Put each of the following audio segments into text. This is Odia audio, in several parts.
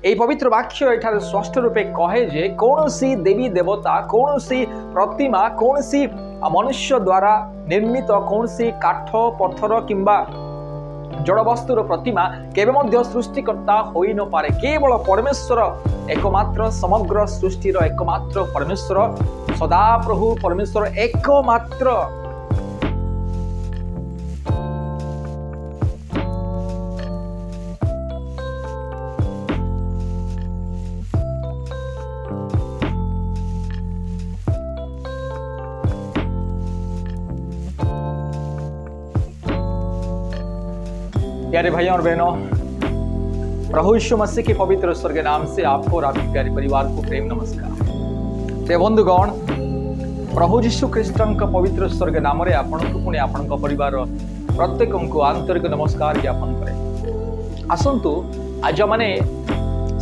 ଏହି ପବିତ୍ର ବାକ୍ୟ ଏଠାରେ ସ୍ପଷ୍ଟ ରୂପେ କହେ ଯେ କୌଣସି ଦେବୀ ଦେବତା, କୌଣସି ପ୍ରତିମା, କୌଣସି ମନୁଷ୍ୟ ଦ୍ୱାରା ନିର୍ମିତ କୌଣସି କାଠ, ପଥର କିମ୍ବା ଜଡ଼ବସ୍ତୁର ପ୍ରତିମା କେବେ ମଧ୍ୟ ସୃଷ୍ଟିକର୍ତ୍ତା ହୋଇନପାରେ। କେବଳ ପରମେଶ୍ୱର ଏକମାତ୍ର, ସମଗ୍ର ସୃଷ୍ଟିର ଏକମାତ୍ର ପରମେଶ୍ୱର ସଦାପ୍ରଭୁ ପରମେଶ୍ୱର ଏକମାତ୍ର। प्यारे भाइयों और बहनों, प्रभु यीशु मसीह के पवित्र स्वर्ग नाम से आपको और आपके प्यारे परिवार को प्रेम नमस्कार। प्रिय बंधुगण, प्रभु यीशु ख्रीष्टଙ୍କ पवित्र स्वर्ग नाम रे आपणଙ୍କୁ पुଣି ଆପଣଙ୍କ ପରିବାର ପ୍ରତ୍ୟେକଙ୍କୁ ଆନ୍ତରିକ ନମସ୍କାର ଜ୍ଞାପନ କରେ। ଆସନ୍ତୁ ଆଜି ମାନେ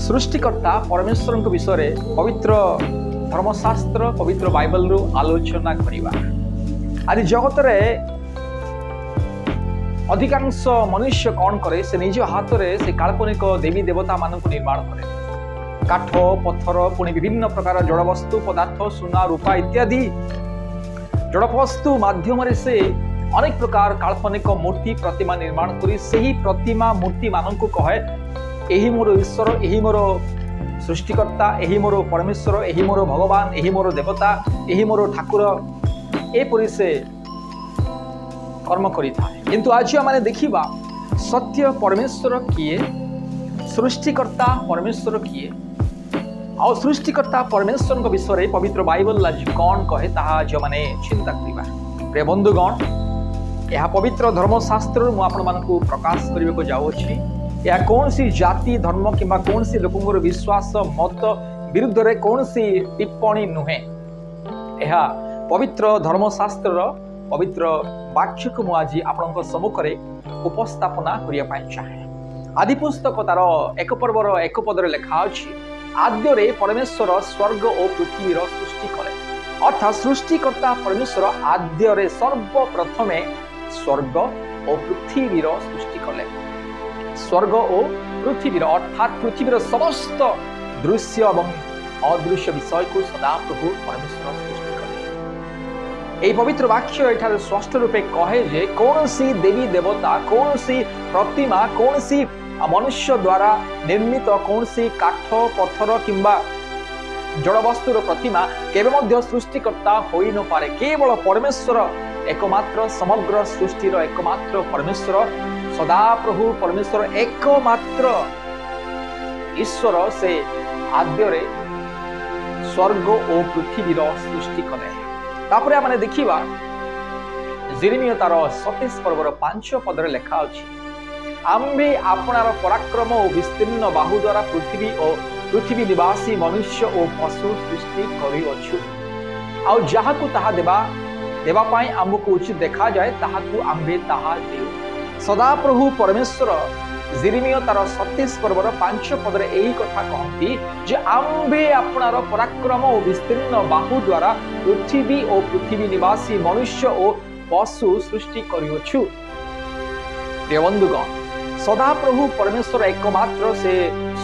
ସୃଷ୍ଟିକର୍ତ୍ତା ପରମେଶ୍ୱରଙ୍କ ବିଷୟରେ ପବିତ୍ର ଧର୍ମଶାସ୍ତ୍ର, ପବିତ୍ର ବାଇବଲରୁ ଆଲୋଚନା କରିବା। ଆଜି ଜଗତରେ ଅଧିକାଂଶ ମନୁଷ୍ୟ କ'ଣ କରେ, ସେ ନିଜ ହାତରେ ସେ କାଳ୍ପନିକ ଦେବୀ ଦେବତାମାନଙ୍କୁ ନିର୍ମାଣ କରେ। କାଠ, ପଥର, ପୁଣି ବିଭିନ୍ନ ପ୍ରକାର ଜଡ଼ବସ୍ତୁ ପଦାର୍ଥ, ସୁନା, ରୂପା ଇତ୍ୟାଦି ଜଡ଼ବସ୍ତୁ ମାଧ୍ୟମରେ ସେ ଅନେକ ପ୍ରକାର କାଳ୍ପନିକ ମୂର୍ତ୍ତି ପ୍ରତିମା ନିର୍ମାଣ କରି ସେହି ପ୍ରତିମା ମୂର୍ତ୍ତିମାନଙ୍କୁ କହେ, ଏହି ମୋର ଈଶ୍ୱର, ଏହି ମୋର ସୃଷ୍ଟିକର୍ତ୍ତା, ଏହି ମୋର ପରମେଶ୍ୱର, ଏହି ମୋର ଭଗବାନ, ଏହି ମୋର ଦେବତା, ଏହି ମୋର ଠାକୁର, ଏପରି ସେ କର୍ମ କରିଥାଏ। କିନ୍ତୁ ଆଜି ଆମେ ଦେଖିବା ସତ୍ୟ ପରମେଶ୍ୱର କିଏ, ସୃଷ୍ଟିକର୍ତ୍ତା ପରମେଶ୍ୱର କିଏ, ଆଉ ସୃଷ୍ଟିକର୍ତ୍ତା ପରମେଶ୍ୱରଙ୍କ ବିଷୟରେ ପବିତ୍ର ବାଇବଲ ଆଜି କ'ଣ କହେ ତାହା ଆଜି ଆମେ ଚିନ୍ତା କରିବା। ପ୍ରିୟ ବନ୍ଧୁଗଣ, ଏହା ପବିତ୍ର ଧର୍ମଶାସ୍ତ୍ରରୁ ମୁଁ ଆପଣମାନଙ୍କୁ ପ୍ରକାଶ କରିବାକୁ ଯାଉଅଛି। ଏହା କୌଣସି ଜାତି, ଧର୍ମ କିମ୍ବା କୌଣସି ଲୋକଙ୍କର ବିଶ୍ୱାସ ମତ ବିରୁଦ୍ଧରେ କୌଣସି ଟିପ୍ପଣୀ ନୁହେଁ। ଏହା ପବିତ୍ର ଧର୍ମଶାସ୍ତ୍ରର ପବିତ୍ର ବାକ୍ୟକୁ ମୁଁ ଆଜି ଆପଣଙ୍କ ସମ୍ମୁଖରେ ଉପସ୍ଥାପନା କରିବା ପାଇଁ ଚାହେଁ। ଆଦି ପୁସ୍ତକ ତାର 1 ପର୍ବର 1 ପଦରେ ଲେଖା ଅଛି, ଆଦ୍ୟରେ ପରମେଶ୍ୱର ସ୍ୱର୍ଗ ଓ ପୃଥିବୀର ସୃଷ୍ଟି କଲେ। ଅର୍ଥାତ୍ ସୃଷ୍ଟିକର୍ତ୍ତା ପରମେଶ୍ୱର ଆଦ୍ୟରେ ସର୍ବପ୍ରଥମେ ସ୍ୱର୍ଗ ଓ ପୃଥିବୀର ସୃଷ୍ଟି କଲେ। ସ୍ୱର୍ଗ ଓ ପୃଥିବୀର, ଅର୍ଥାତ୍ ପୃଥିବୀର ସମସ୍ତ ଦୃଶ୍ୟ ଏବଂ ଅଦୃଶ୍ୟ ବିଷୟକୁ ସଦାପ୍ରଭୁ ପରମେଶ୍ୱର ସୃଷ୍ଟି କଲେ। ଏହି ପବିତ୍ର ବାକ୍ୟ ଏଠାରେ ସ୍ପଷ୍ଟ ରୂପେ କହେ ଯେ କୌଣସି ଦେବୀ ଦେବତା, କୌଣସି ପ୍ରତିମା, କୌଣସି ମନୁଷ୍ୟ ଦ୍ୱାରା ନିର୍ମିତ କୌଣସି କାଠ, ପଥର କିମ୍ବା ଜଡ଼ବସ୍ତୁର ପ୍ରତିମା କେବେ ମଧ୍ୟ ସୃଷ୍ଟିକର୍ତ୍ତା ହୋଇନପାରେ। କେବଳ ପରମେଶ୍ୱର ଏକମାତ୍ର, ସମଗ୍ର ସୃଷ୍ଟିର ଏକମାତ୍ର ପରମେଶ୍ୱର ସଦାପ୍ରଭୁ ପରମେଶ୍ୱର ଏକମାତ୍ର ଈଶ୍ୱର, ସେ ଆଦ୍ୟରେ ସ୍ୱର୍ଗ ଓ ପୃଥିବୀର ସୃଷ୍ଟି କଲେ। ତାପରେ ଆମେ ଦେଖିବା ଜିରିମିୟ ତାର 27 ପର୍ବର 5 ପଦରେ ଲେଖା ଅଛି, ଆମ୍ଭେ ଆପଣାର ପରାକ୍ରମ ଓ ବିସ୍ତୀର୍ଣ୍ଣ ବାହୁ ଦ୍ୱାରା ପୃଥିବୀ ଓ ପୃଥିବୀ ନିବାସୀ ମନୁଷ୍ୟ ଓ ପଶୁ ସୃଷ୍ଟି କରିଅଛୁ। ଆଉ ଯାହାକୁ ତାହା ଦେବା ପାଇଁ ଆମକୁ ଉଚିତ ଦେଖାଯାଏ, ତାହାକୁ ଆମ୍ଭେ ତାହା ଦେଉ। ସଦାପ୍ରଭୁ ପରମେଶ୍ୱର ଜିରିମିୟ ତାର 27 ପର୍ବର 5 ପଦରେ ଏହି କଥା କହନ୍ତି ଯେ ଆମ୍ଭେ ଆପଣାର ପରାକ୍ରମ ଓ ବିସ୍ତୀର୍ଣ୍ଣ ବାହୁ ଦ୍ୱାରା ପୃଥିବୀ ଓ ପୃଥିବୀ ନିବାସୀ ମନୁଷ୍ୟ ଓ ପଶୁ ସୃଷ୍ଟି କରିଅଛୁ। ପ୍ରିୟ ବନ୍ଧୁଗଣ, ସଦାପ୍ରଭୁ ପରମେଶ୍ୱର ଏକମାତ୍ର, ସେ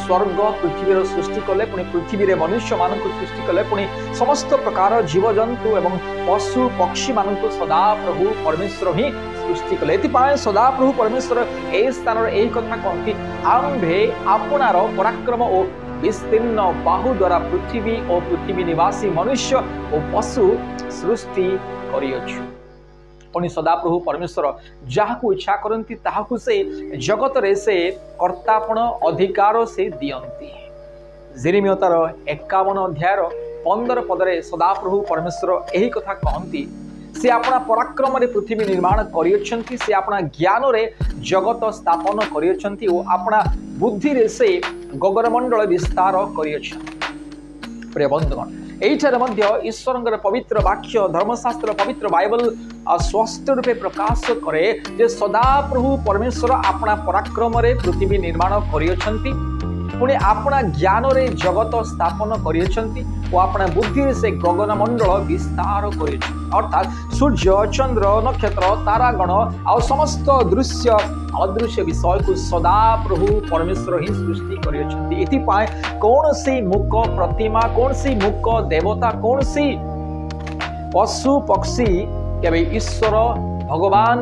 ସ୍ୱର୍ଗ ପୃଥିବୀର ସୃଷ୍ଟି କଲେ, ପୁଣି ପୃଥିବୀରେ ମନୁଷ୍ୟମାନଙ୍କୁ ସୃଷ୍ଟି କଲେ, ପୁଣି ସମସ୍ତ ପ୍ରକାର ଜୀବଜନ୍ତୁ ଏବଂ ପଶୁ ପକ୍ଷୀମାନଙ୍କୁ ସଦାପ୍ରଭୁ ପରମେଶ୍ୱର ହିଁ ସୃଷ୍ଟି କଲେ। ଏଥିପାଇଁ ସଦାପ୍ରଭୁ ପରମେଶ୍ୱର ଏହି ସ୍ଥାନରେ ଏହି କଥା କହନ୍ତି, ଆମ୍ଭେ ଆପଣାର ପରାକ୍ରମ ଓ ବିସ୍ତୀର୍ଣ୍ଣ ବାହୁ ଦ୍ୱାରା ପୃଥିବୀ ଓ ପୃଥିବୀ ନିବାସୀ ମନୁଷ୍ୟ ଓ ପଶୁ ସୃଷ୍ଟି କରିଅଛୁ। ପୁଣି ସଦାପ୍ରଭୁ ପରମେଶ୍ୱର ଯାହାକୁ ଇଚ୍ଛା କରନ୍ତି ତାହାକୁ ସେ ଜଗତରେ ସେ କର୍ତ୍ତାପଣ ଅଧିକାର ସେ ଦିଅନ୍ତି। ଜିରିମିୟ ତାର 51 ଅଧ୍ୟାୟର 15 ପଦରେ ସଦାପ୍ରଭୁ ପରମେଶ୍ୱର ଏହି କଥା କହନ୍ତି, ସେ ଆପଣା ପରାକ୍ରମରେ ପୃଥିବୀ ନିର୍ମାଣ କରିଅଛନ୍ତି, ସେ ଆପଣା ଜ୍ଞାନରେ ଜଗତ ସ୍ଥାପନ କରିଅଛନ୍ତି ଓ ଆପଣା ବୁଦ୍ଧିରେ ସେ ଗଗନମଣ୍ଡଳ ବିସ୍ତାର କରିଅଛନ୍ତି। ପ୍ରିୟ ବନ୍ଧୁଗଣ, ଏଇଠାରେ ମଧ୍ୟ ଈଶ୍ୱରଙ୍କର ପବିତ୍ର ବାକ୍ୟ, ଧର୍ମଶାସ୍ତ୍ର, ପବିତ୍ର ବାଇବଲ ସ୍ପଷ୍ଟ ରୂପେ ପ୍ରକାଶ କରେ ଯେ ସଦାପ୍ରଭୁ ପରମେଶ୍ୱର ଆପଣା ପରାକ୍ରମରେ ପୃଥିବୀ ନିର୍ମାଣ କରିଅଛନ୍ତି, ପୁଣି ଆପଣା ଜ୍ଞାନରେ ଜଗତ ସ୍ଥାପନ କରିଅଛନ୍ତି ଓ ଆପଣା ବୁଦ୍ଧିରେ ସେ ଗଗନମଣ୍ଡଳ ବିସ୍ତାର କରିଅଛନ୍ତି। ଅର୍ଥାତ୍ ସୂର୍ଯ୍ୟ, ଚନ୍ଦ୍ର, ନକ୍ଷତ୍ର, ତାରାଗଣ ଆଉ ସମସ୍ତ ଦୃଶ୍ୟ ଅଦୃଶ୍ୟ ବିଷୟକୁ ସଦାପ୍ରଭୁ ପରମେଶ୍ୱର ହିଁ ସୃଷ୍ଟି କରିଅଛନ୍ତି। ଏଥିପାଇଁ କୌଣସି ମୂକ ପ୍ରତିମା, କୌଣସି ମୂକ ଦେବତା, କୌଣସି ପଶୁ ପକ୍ଷୀ କେବେ ଈଶ୍ୱର, ଭଗବାନ,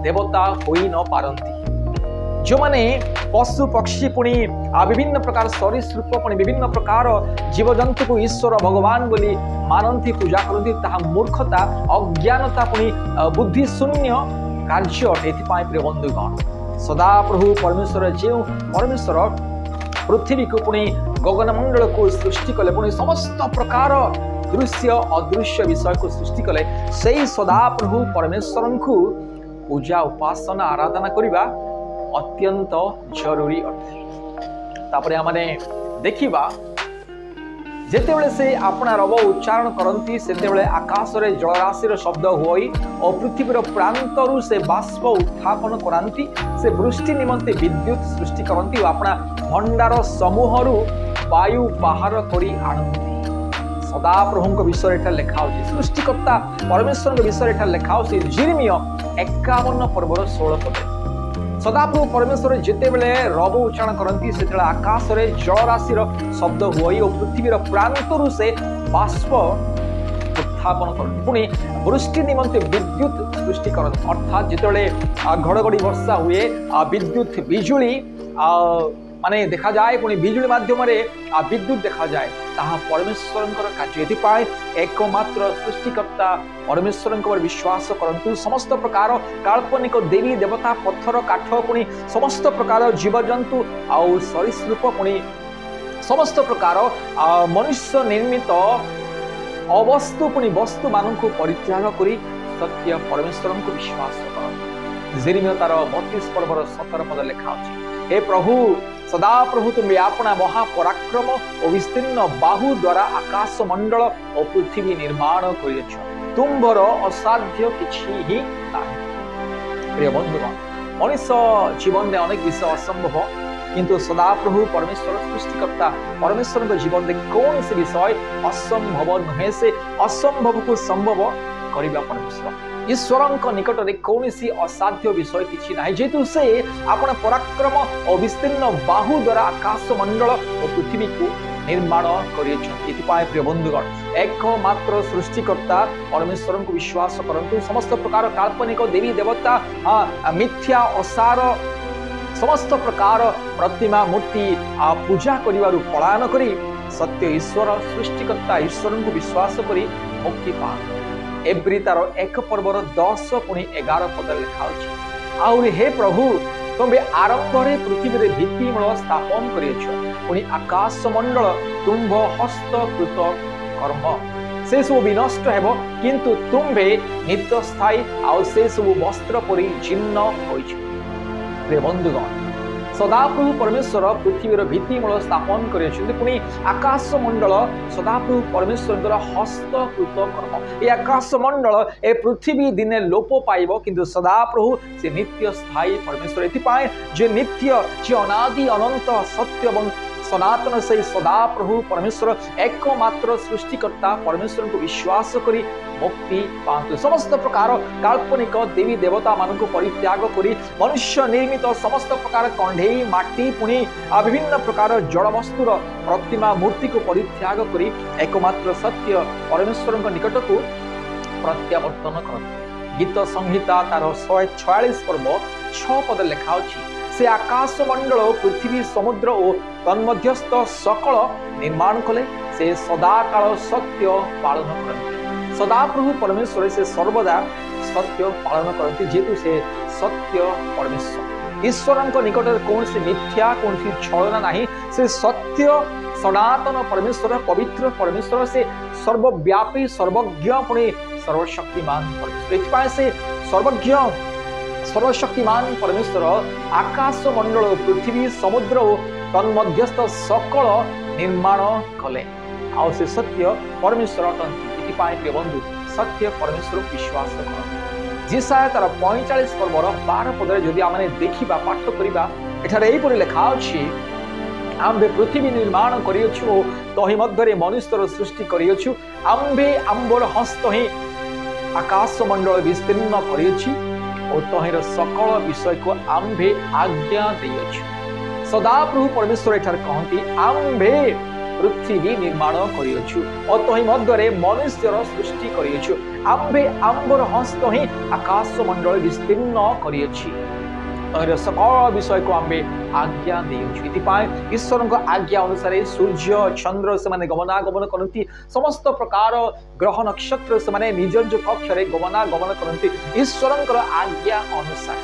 ଦେବତା ହୋଇ ନ ପାରନ୍ତି। ଯେଉଁମାନେ ପଶୁ ପକ୍ଷୀ ପୁଣି ବିଭିନ୍ନ ପ୍ରକାର ସରୀସୃପ ପୁଣି ବିଭିନ୍ନ ପ୍ରକାର ଜୀବଜନ୍ତୁକୁ ଈଶ୍ୱର ଭଗବାନ ବୋଲି ମାନନ୍ତି, ପୂଜା କରନ୍ତି, ତାହା ମୂର୍ଖତା, ଅଜ୍ଞାନତା ପୁଣି ବୁଦ୍ଧି ଶୂନ୍ୟ କାର୍ଯ୍ୟ ଅଟେ। ଏଥିପାଇଁ ପ୍ରିୟ ବନ୍ଧୁଗଣ, ସଦାପ୍ରଭୁ ପରମେଶ୍ୱର, ଯେଉଁ ପରମେଶ୍ୱର ପୃଥିବୀକୁ ପୁଣି ଗଗନମଣ୍ଡଳକୁ ସୃଷ୍ଟି କଲେ, ପୁଣି ସମସ୍ତ ପ୍ରକାର ଦୃଶ୍ୟ ଅଦୃଶ୍ୟ ବିଷୟକୁ ସୃଷ୍ଟି କଲେ, ସେଇ ସଦାପ୍ରଭୁ ପରମେଶ୍ୱରଙ୍କୁ ପୂଜା, ଉପାସନା, ଆରାଧନା କରିବା ଅତ୍ୟନ୍ତ ଜରୁରୀ ଅଟେ। ତାପରେ ଆମେ ଦେଖିବା, ଯେତେବେଳେ ସେ ଆପଣା ରବ ଉଚ୍ଚାରଣ କରନ୍ତି, ସେତେବେଳେ ଆକାଶରେ ଜଳରାଶିର ଶବ୍ଦ ହୁଅଇ ଓ ପୃଥିବୀର ପ୍ରାନ୍ତରୁ ସେ ବାଷ୍ପ ଉତ୍ଥାପନ କରାନ୍ତି। ସେ ବୃଷ୍ଟି ନିମନ୍ତେ ବିଦ୍ୟୁତ୍ ସୃଷ୍ଟି କରନ୍ତି ଓ ଆପଣା ଭଣ୍ଡାର ସମୂହରୁ ବାୟୁ ବାହାର କରି ଆଣନ୍ତି। ସଦାପ୍ରଭୁଙ୍କ ବିଷୟରେ ଏଠାରେ ଲେଖା ହେଉଛି, ସୃଷ୍ଟିକର୍ତ୍ତା ପରମେଶ୍ୱରଙ୍କ ବିଷୟରେ ଏଠାରେ ଲେଖା ହେଉଛି ଯିରିମିୟ 51 ପର୍ବର 16 ପଦରେ। ସଦାପ୍ରଭୁ ପରମେଶ୍ୱର ଯେତେବେଳେ ରବ ଉଚ୍ଚାରଣ କରନ୍ତି, ସେତେବେଳେ ଆକାଶରେ ଜଳରାଶିର ଶବ୍ଦ ହୁଅଇ ଓ ପୃଥିବୀର ପ୍ରାନ୍ତରୁ ସେ ବାଷ୍ପ ଉତ୍ଥାପନ କରନ୍ତି, ପୁଣି ବୃଷ୍ଟି ନିମନ୍ତେ ବିଦ୍ୟୁତ୍ ସୃଷ୍ଟି କରନ୍ତି। ଅର୍ଥାତ୍ ଯେତେବେଳେ ଘଡ଼ଘଡ଼ି ବର୍ଷା ହୁଏ, ବିଦ୍ୟୁତ୍ ବିଜୁଳି ମାନେ ଦେଖାଯାଏ, ପୁଣି ବିଜୁଳି ମାଧ୍ୟମରେ ବିଦ୍ୟୁତ୍ ଦେଖାଯାଏ, ତାହା ପରମେଶ୍ୱରଙ୍କର କାର୍ଯ୍ୟ। ଏଥିପାଇଁ ଏକମାତ୍ର ସୃଷ୍ଟିକର୍ତ୍ତା ପରମେଶ୍ୱରଙ୍କ ଉପରେ ବିଶ୍ୱାସ କରନ୍ତୁ। ସମସ୍ତ ପ୍ରକାର କାଳ୍ପନିକ ଦେବୀ ଦେବତା, ପଥର, କାଠ, ପୁଣି ସମସ୍ତ ପ୍ରକାର ଜୀବଜନ୍ତୁ ଆଉ ସରୀସୃପ, ପୁଣି ସମସ୍ତ ପ୍ରକାର ମନୁଷ୍ୟ ନିର୍ମିତ ଅବସ୍ତୁ ପୁଣି ବସ୍ତୁମାନଙ୍କୁ ପରିତ୍ୟାଗ କରି ସତ୍ୟ ପରମେଶ୍ୱରଙ୍କୁ ବିଶ୍ୱାସ କରନ୍ତୁ। ଯିରିମିୟ ତାର 32 ପର୍ବର 17 ପଦ ଲେଖା ଅଛି, ହେ ପ୍ରଭୁ ସଦାପ୍ରଭୁ, ତୁମେ ଆପଣା ମହାପରାକ୍ରମ ଓ ବିସ୍ତୀର୍ଣ୍ଣ ବାହୁ ଦ୍ୱାରା ଆକାଶ ମଣ୍ଡଳ ଓ ପୃଥିବୀ ନିର୍ମାଣ କରିଅଛ, ତୁମ୍ଭର ଅସାଧ୍ୟ କିଛି ହିଁ ନାହିଁ। ପ୍ରିୟ ବନ୍ଧୁଗଣ, ମଣିଷ ଜୀବନରେ ଅନେକ ବିଷୟ ଅସମ୍ଭବ, କିନ୍ତୁ ସଦାପ୍ରଭୁ ପରମେଶ୍ୱର ସୃଷ୍ଟିକର୍ତ୍ତା ପରମେଶ୍ୱରଙ୍କ ଜୀବନରେ କୌଣସି ବିଷୟ ଅସମ୍ଭବ ନୁହେଁ। ସେ ଅସମ୍ଭବକୁ ସମ୍ଭବ କରିବା ପରମେଶ୍ୱର। ଈଶ୍ୱରଙ୍କ ନିକଟରେ କୌଣସି ଅସାଧ୍ୟ ବିଷୟ କିଛି ନାହିଁ, ଯେହେତୁ ସେ ଆପଣ ପରାକ୍ରମ ଓ ବିସ୍ତୀର୍ଣ୍ଣ ବାହୁ ଦ୍ୱାରା ଆକାଶ ମଣ୍ଡଳ ଓ ପୃଥିବୀକୁ ନିର୍ମାଣ କରିଅଛନ୍ତି। ଏଥିପାଇଁ ପ୍ରିୟ ବନ୍ଧୁଗଣ, ଏକମାତ୍ର ସୃଷ୍ଟିକର୍ତ୍ତା ପରମେଶ୍ୱରଙ୍କୁ ବିଶ୍ୱାସ କରନ୍ତୁ। ସମସ୍ତ ପ୍ରକାର କାଳ୍ପନିକ ଦେବୀ ଦେବତା, ମିଥ୍ୟା ଅସାର ସମସ୍ତ ପ୍ରକାର ପ୍ରତିମା ମୂର୍ତ୍ତି ପୂଜା କରିବାରୁ ପଳାୟନ କରି ସତ୍ୟ ଈଶ୍ୱର ସୃଷ୍ଟିକର୍ତ୍ତା ଈଶ୍ୱରଙ୍କୁ ବିଶ୍ୱାସ କରି ମୁକ୍ତି ପାଆନ୍ତୁ। ଏବ୍ରୀ ତାର 1 ପର୍ବର 10 ପୁଣି 11 ପଦରେ ଲେଖା ଅଛି, ଆହୁରି ହେ ପ୍ରଭୁ, ତୁମେ ଆରମ୍ଭରେ ପୃଥିବୀରେ ଭିତ୍ତିମୂଳ ସ୍ଥାପନ କରିଅଛ, ପୁଣି ଆକାଶ ମଣ୍ଡଳ ତୁମ୍ଭ ହସ୍ତକୃତ କର୍ମ। ସେ ସବୁ ବିନଷ୍ଟ ହେବ, କିନ୍ତୁ ତୁମ୍ଭେ ନିତ୍ୟସ୍ଥାୟୀ, ଆଉ ସେ ସବୁ ବସ୍ତ୍ର ପରି ଜୀର୍ଣ୍ଣ ହୋଇଛି। ପ୍ରିୟ ବନ୍ଧୁଗଣ, ସଦାପ୍ରଭୁ ପରମେଶ୍ୱର ପୃଥିବୀର ଭିତ୍ତିମୂଳ ସ୍ଥାପନ କରିଅଛନ୍ତି, ପୁଣି ଆକାଶ ମଣ୍ଡଳ ସଦାପ୍ରଭୁ ପରମେଶ୍ୱରଙ୍କର ହସ୍ତକୃତ କର୍ମ। ଏ ଆକାଶ ମଣ୍ଡଳ, ଏ ପୃଥିବୀ ଦିନେ ଲୋପ ପାଇବ, କିନ୍ତୁ ସଦାପ୍ରଭୁ ସେ ନିତ୍ୟ ସ୍ଥାୟୀ ପରମେଶ୍ୱର। ଏଥିପାଇଁ ଯେ ନିତ୍ୟ, ଯେ ଅନାଦି ଅନନ୍ତ ସତ୍ୟ ଏବଂ ସନାତନ, ସେଇ ସଦାପ୍ରଭୁ ପରମେଶ୍ୱର ଏକମାତ୍ର ସୃଷ୍ଟିକର୍ତ୍ତା ପରମେଶ୍ୱରଙ୍କୁ ବିଶ୍ୱାସ କରି ମୁକ୍ତି ପାଆନ୍ତୁ। ସମସ୍ତ ପ୍ରକାର କାଳ୍ପନିକ ଦେବୀ ଦେବତାମାନଙ୍କୁ ପରିତ୍ୟାଗ କରି ମନୁଷ୍ୟ ନିର୍ମିତ ସମସ୍ତ ପ୍ରକାର କଣ୍ଢେଇ, ମାଟି, ପୁଣି ବିଭିନ୍ନ ପ୍ରକାର ଜଡ଼ବସ୍ତୁର ପ୍ରତିମା ମୂର୍ତ୍ତିକୁ ପରିତ୍ୟାଗ କରି ଏକମାତ୍ର ସତ୍ୟ ପରମେଶ୍ୱରଙ୍କ ନିକଟକୁ ପ୍ରତ୍ୟାବର୍ତ୍ତନ କରନ୍ତୁ। ଗୀତ ସଂହିତା ତାର 146 ପର୍ବ 6 ପଦ ଲେଖା ଅଛି, ସେ ଆକାଶ ମଣ୍ଡଳ, ପୃଥିବୀ, ସମୁଦ୍ର ଓ ତନ୍ମଧ୍ୟସ୍ଥ ସକଳ ନିର୍ମାଣ କଲେ, ସେ ସଦାକାଳ ସତ୍ୟ ପାଳନ କରନ୍ତି। ସଦାପ୍ରଭୁ ପରମେଶ୍ୱର ସେ ସର୍ବଦା ସତ୍ୟ ପାଳନ କରନ୍ତି, ଯେହେତୁ ସେ ସତ୍ୟ ପରମେଶ୍ୱର। ଈଶ୍ୱରଙ୍କ ନିକଟରେ କୌଣସି ମିଥ୍ୟା, କୌଣସି ଛଳନା ନାହିଁ। ସେ ସତ୍ୟ ସନାତନ ପରମେଶ୍ୱର, ପବିତ୍ର ପରମେଶ୍ୱର, ସେ ସର୍ବବ୍ୟାପୀ, ସର୍ବଜ୍ଞ, ପୁଣି ସର୍ବଶକ୍ତିମାନ ପରମେଶ୍ୱର। ଏଥିପାଇଁ ସେ ସର୍ବଜ୍ଞ ସର୍ବଶକ୍ତିମାନ ପରମେଶ୍ୱର ଆକାଶ ମଣ୍ଡଳ, ପୃଥିବୀ, ସମୁଦ୍ର ଓ ତନ୍ମଧ୍ୟସ୍ଥ ସକଳ ନିର୍ମାଣ କଲେ, ଆଉ ସେ ସତ୍ୟ ପରମେଶ୍ୱର ଅଟନ୍ତି। ଏଥିପାଇଁ ପ୍ରିୟ ବନ୍ଧୁ, ସତ୍ୟ ପରମେଶ୍ୱରକୁ ବିଶ୍ୱାସ କରନ୍ତୁ। ଯିଶାଇୟ ତାର 45 ପର୍ବର 12 ପଦରେ ଯଦି ଆମେ ଦେଖିବା, ପାଠ କରିବା, ଏଠାରେ ଏହିପରି ଲେଖା ଅଛି, ଆମ୍ଭେ ପୃଥିବୀ ନିର୍ମାଣ କରିଅଛୁ ଓ ତହିଁ ମଧ୍ୟରେ ମନୁଷ୍ୟର ସୃଷ୍ଟି କରିଅଛୁ। ଆମ୍ଭେ ଆମ୍ଭର ହସ୍ତ ହିଁ ଆକାଶ ମଣ୍ଡଳ ବିସ୍ତୀର୍ଣ୍ଣ କରିଅଛି ଓ ତହିଁର ସକଳ ବିଷୟକୁ ଆମ୍ଭେ ଆଜ୍ଞା ଦେଇଅଛୁ। ସଦାପ୍ରଭୁ ପରମେଶ୍ୱର ଏଠାରେ କହନ୍ତି, ଆମ୍ଭେ ପୃଥିବୀ ନିର୍ମାଣ କରିଅଛୁ ଓ ତହିଁ ମଧ୍ୟରେ ମନୁଷ୍ୟର ସୃଷ୍ଟି କରିଅଛୁ। ଆମ୍ଭେ ଆମ୍ଭର ହସ୍ତ ହିଁ ଆକାଶ ମଣ୍ଡଳ ବିସ୍ତୀର୍ଣ୍ଣ କରିଅଛି, ତହିଁର ସକଳ ବିଷୟକୁ ଆମ୍ଭେ ଆଜ୍ଞା ଦେଇଅଛୁ। ଏଥିପାଇଁ ଈଶ୍ୱରଙ୍କ ଆଜ୍ଞା ଅନୁସାରେ ସୂର୍ଯ୍ୟ ଚନ୍ଦ୍ର ସେମାନେ ଗମନାଗମନ କରନ୍ତି। ସମସ୍ତ ପ୍ରକାର ଗ୍ରହ ନକ୍ଷତ୍ର ସେମାନେ ନିଜ ନିଜ କକ୍ଷରେ ଗମନାଗମନ କରନ୍ତି ଈଶ୍ୱରଙ୍କର ଆଜ୍ଞା ଅନୁସାରେ।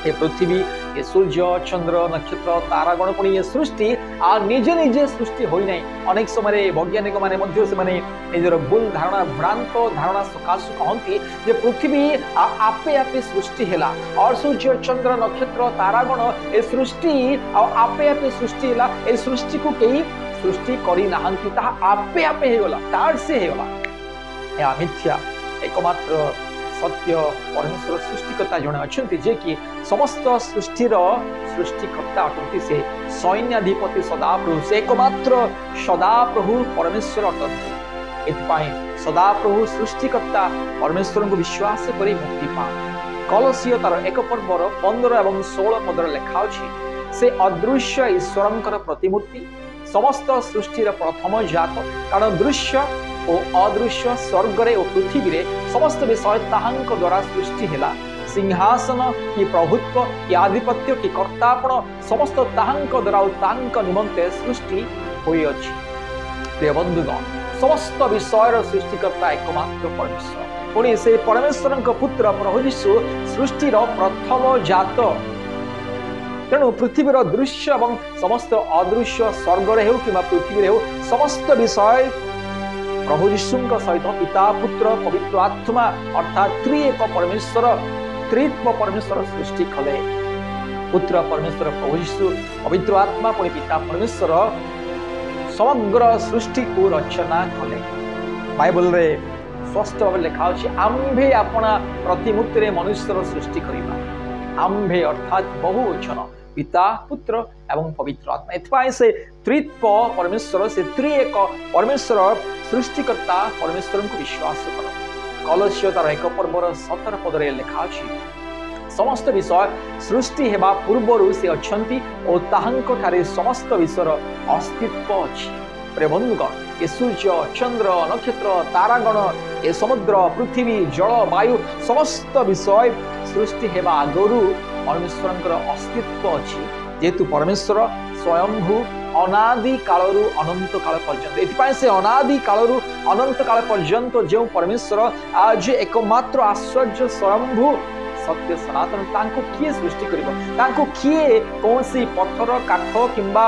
ଏ ପୃଥିବୀ, ଏ ସୂର୍ଯ୍ୟ ଚନ୍ଦ୍ର ନକ୍ଷତ୍ର ତାରାଗଣ ପୁଣି ଏ ସୃଷ୍ଟି ଆଉ ନିଜେ ନିଜେ ସୃଷ୍ଟି ହୋଇନାହିଁ। ଅନେକ ସମୟରେ ବୈଜ୍ଞାନିକ ମାନେ ମଧ୍ୟ ସେମାନେ ନିଜର ଭୁଲ ଧାରଣା, ଭ୍ରାନ୍ତ ଧାରଣା ସକାଶୁ କହନ୍ତି ଯେ ପୃଥିବୀ ଆପେ ଆପେ ସୃଷ୍ଟି ହେଲା, ଆଉ ସୂର୍ଯ୍ୟ ଚନ୍ଦ୍ର ନକ୍ଷତ୍ର ତାରାଗଣ ଏ ସୃଷ୍ଟି ଆଉ ଆପେ ଆପେ ସୃଷ୍ଟି ହେଲା। ଏ ସୃଷ୍ଟିକୁ କେହି ସୃଷ୍ଟି କରିନାହାନ୍ତି, ତାହା ଆପେ ଆପେ ହେଇଗଲା, ତାର ସେ ହେଇଗଲା। ଏହା ମିଥ୍ୟା। ଏକମାତ୍ର ସତ୍ୟ ପରମେଶ୍ୱର ସୃଷ୍ଟିକର୍ତ୍ତା ଜଣେ ଅଛନ୍ତି, ଯିଏକି ସମସ୍ତ ସୃଷ୍ଟିର ସୃଷ୍ଟିକର୍ତ୍ତା ଅଟନ୍ତି। ସେ ସୈନ୍ୟାଧିପତି ସଦାପ୍ରଭୁ, ସେ ଏକମାତ୍ର ସଦାପ୍ରଭୁ ପରମେଶ୍ୱର ଅଟନ୍ତି। ଏଥିପାଇଁ ସଦାପ୍ରଭୁ ସୃଷ୍ଟିକର୍ତ୍ତା ପରମେଶ୍ୱରଙ୍କୁ ବିଶ୍ୱାସ କରି ମୁକ୍ତି ପାଅ। କଲସୀୟ ତାର 1 ପର୍ବର 15 ଏବଂ 16 ପଦରେ ଲେଖା ଅଛି, ସେ ଅଦୃଶ୍ୟ ଈଶ୍ୱରଙ୍କର ପ୍ରତିମୂର୍ତ୍ତି, ସମସ୍ତ ସୃଷ୍ଟିର ପ୍ରଥମ ଜାତ। କାରଣ ଦୃଶ୍ୟ ଓ ଅଦୃଶ୍ୟ, ସ୍ୱର୍ଗରେ ଓ ପୃଥିବୀରେ ସମସ୍ତ ବିଷୟ ତାହାଙ୍କ ଦ୍ୱାରା ସୃଷ୍ଟି ହେଲା। ସିଂହାସନ କି ପ୍ରଭୁତ୍ୱ କି ଆଧିପତ୍ୟ କି କର୍ତ୍ତାପଣ ସମସ୍ତ ତାହାଙ୍କ ଦ୍ୱାରା ଓ ତାହାଙ୍କ ନିମନ୍ତେ ସୃଷ୍ଟି ହୋଇଅଛି। ପ୍ରିୟ ବନ୍ଧୁଗଣ, ସମସ୍ତ ବିଷୟର ସୃଷ୍ଟିକର୍ତ୍ତା ଏକମାତ୍ର ପରମେଶ୍ୱର। ପୁଣି ସେ ପରମେଶ୍ୱରଙ୍କ ପୁତ୍ର ପ୍ରଭୁ ଯୀଶୁ ସୃଷ୍ଟିର ପ୍ରଥମ ଜାତ। ତେଣୁ ପୃଥିବୀର ଦୃଶ୍ୟ ଏବଂ ସମସ୍ତ ଅଦୃଶ୍ୟ, ସ୍ୱର୍ଗରେ ହେଉ କିମ୍ବା ପୃଥିବୀରେ ହେଉ, ସମସ୍ତ ବିଷୟ ପ୍ରଭୁ ଯୀଶୁଙ୍କ ସହିତ ପିତା ପୁତ୍ର ପବିତ୍ର ଆତ୍ମା ଅର୍ଥାତ୍ ତ୍ରିଏକ ପରମେଶ୍ୱର, ତ୍ରିତ୍ୱ ପରମେଶ୍ୱର ସୃଷ୍ଟି କଲେ। ପୁତ୍ର ପରମେଶ୍ୱର ପ୍ରଭୁ ଯୀଶୁ, ପବିତ୍ର ଆତ୍ମା ପୁଣି ପିତା ପରମେଶ୍ୱର ସମଗ୍ର ସୃଷ୍ଟିକୁ ରଚନା କଲେ। ବାଇବଲରେ ସ୍ପଷ୍ଟ ଭାବେ ଲେଖା ଅଛି, ଆମ୍ଭେ ଆପଣା ପ୍ରତିମୂର୍ତ୍ତିରେ ମନୁଷ୍ୟର ସୃଷ୍ଟି କରିବା। ଆମ୍ଭେ ଅର୍ଥାତ୍ ବହୁ ବଚନ, ପିତା ପୁତ୍ର ଏବଂ ପବିତ୍ର ଆତ୍ମା। ଏଥିପାଇଁ ସେ ତ୍ରିତ୍ୱ ପରମେଶ୍ୱର, ସେ ତ୍ରିଏକ ପରମେଶ୍ୱର ସୃଷ୍ଟିକର୍ତ୍ତା ପରମେଶ୍ୱରଙ୍କୁ ବିଶ୍ୱାସ କର। କଲସୀୟ ତାର 1 ପର୍ବର 17 ପଦରେ ଲେଖା ଅଛି, ସମସ୍ତ ବିଷୟ ସୃଷ୍ଟି ହେବା ପୂର୍ବରୁ ସେ ଅଛନ୍ତି ଓ ତାହାଙ୍କ ଠାରେ ସମସ୍ତ ବିଷୟର ଅସ୍ତିତ୍ୱ ଅଛି। ପ୍ରିୟ ବନ୍ଧୁଗଣ, ଏ ସୂର୍ଯ୍ୟ ଚନ୍ଦ୍ର ନକ୍ଷତ୍ର ତାରାଗଣ, ଏ ସମୁଦ୍ର ପୃଥିବୀ ଜଳ ବାୟୁ ସମସ୍ତ ବିଷୟ ସୃଷ୍ଟି ହେବା ଆଗରୁ ପରମେଶ୍ୱରଙ୍କର ଅସ୍ତିତ୍ୱ ଅଛି। ଯେହେତୁ ପରମେଶ୍ୱର ସ୍ୱୟଂଭୂ, ଅନାଦି କାଳରୁ ଅନନ୍ତ କାଳ ପର୍ଯ୍ୟନ୍ତ। ଏଥିପାଇଁ ସେ ଅନାଦି କାଳରୁ ଅନନ୍ତ କାଳ ପର୍ଯ୍ୟନ୍ତ ଯେଉଁ ପରମେଶ୍ୱର ଯେ ଏକମାତ୍ର ଆଶ୍ଚର୍ଯ୍ୟ ସ୍ୱୟଂଭୂ ସତ୍ୟ ସନାତନ, ତାଙ୍କୁ କିଏ ସୃଷ୍ଟି କରିବ? ତାଙ୍କୁ କିଏ କୌଣସି ପଥର କାଠ କିମ୍ବା